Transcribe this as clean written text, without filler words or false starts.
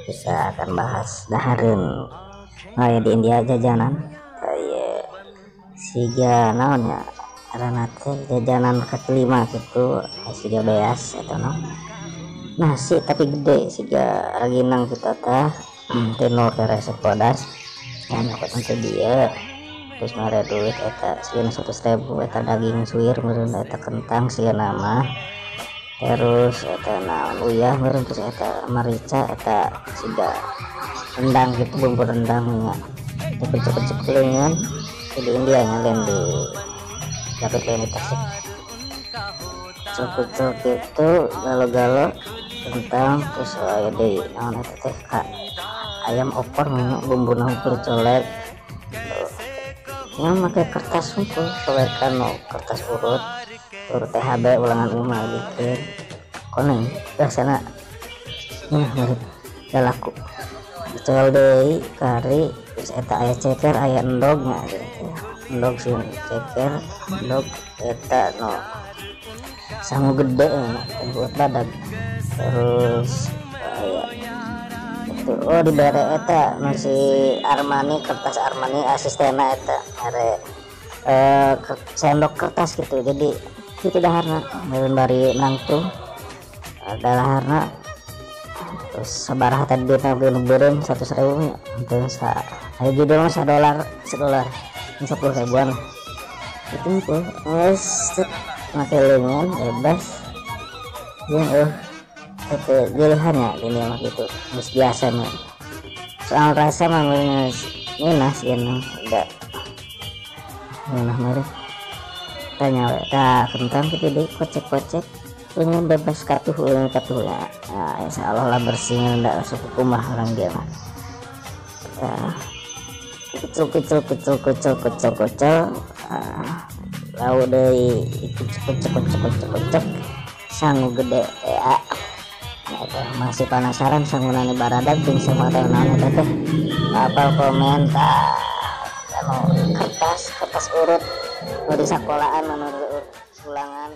Bisa akan bahas dahareun. Nah, ya di India jajanan kayak siga naon ya, karena teh jajanan kaki lima gitu, siga beas atau naon, nasi tapi gede siga raginang kita teh tenor resep pedas ya nyokot nanti dia. Terus mere duit eta siga 100.000 eta daging suwir meureun eta kentang siga nama, terus eta naon uyah meureun, terus eta merica eta siga rendang gitu, bumbu rendang nya cepet-cepet lengan di India nya lain di dapat lain di Tasik cok-cok gitu galo-galo kentang. Terus aya deui naon eta teh ayam opor bumbu hungkul colek yang pakai kertas hungkul colekan no kertas urut urut THB ulangan umum gitu koneng rasana nah udah laku dicol deui kari. Terus eta aya ceker aya endog nya gitu, endog sih ceker endog eta no sangu gede ya, buat badag. Terus aya itu oh dibere eta masih Armani kertas Armani asistenna eta mere sendok kertas gitu, jadi itu daharna meureun bari nangtung daharna. Terus sabaraha tadi duitna beureum 100.000 nya teu sa aya judul mah $1 $1 10.000-an itu tuh geus make leungeun bebas jeung itu pilihan ya ini mah gitu geus biasa mah. Soal rasa mah geus ngeunah sih udah ngeunah meureun tanya we tah kentang kitu deui kocek-kocek pengen bebas katuh ulang katuh ya. Nah, insya Allah lah bersih ndak masuk kumah orang dia mah. Nah, kecil kecil kecil kecil kecil kecil lalu dari kecil kecil kecil kecil kecil sangu gede ya. Nah, masih penasaran sangunane baradag jeung sama naon eta teh apal komentar kertas kertas urut nu di sekolahan menurut ulangan.